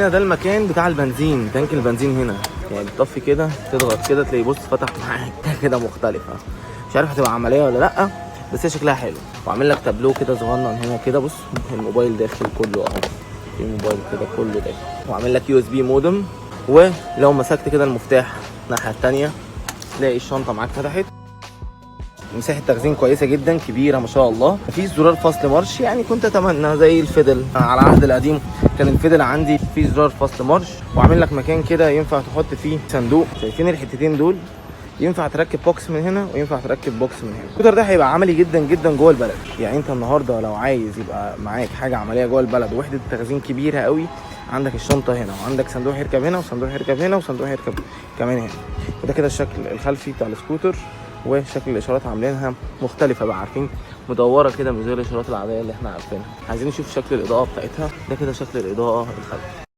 هنا ده المكان بتاع البنزين، تانك البنزين هنا، يعني بتطفي كده تضغط كده تلاقي بص فتح معاك كده مختلفة. مش عارف هتبقى عملية ولا لا، بس هي شكلها حلو. وعامل لك تابلو كده صغنن هنا كده، بص الموبايل داخل كله اهو، في موبايل كده كله داخل. وعامل لك USB modem، ولو مسكت كده المفتاح الناحية التانية تلاقي الشنطة معاك فتحت. مساحة تخزين كويسة جدا كبيرة ما شاء الله. مفيش زرار فصل مارش، يعني كنت اتمنى زي الفيدل على العهد القديم، كان الفيدل عندي في زرار فصل مارش. وعامل لك مكان كده ينفع تحط فيه صندوق، شايفين الحتتين دول؟ ينفع تركب box من هنا وينفع تركب box من هنا. السكوتر ده هيبقى عملي جدا جدا جوه البلد. يعني انت النهارده لو عايز يبقى معاك حاجة عملية جوه البلد وحده تخزين كبيرة قوي، عندك الشنطة هنا وعندك صندوق يركب هنا وصندوق يركب هنا وصندوق يركب كمان هنا. وده كده الشكل الخلفي بتاع السكوتر، وشكل الاشارات عاملينها مختلفة بقى، عارفين مدورة كده مش زي الاشارات العادية اللي احنا عارفينها. عايزين نشوف شكل الاضاءة بتاعتها. ده كده شكل الاضاءة الخلفي.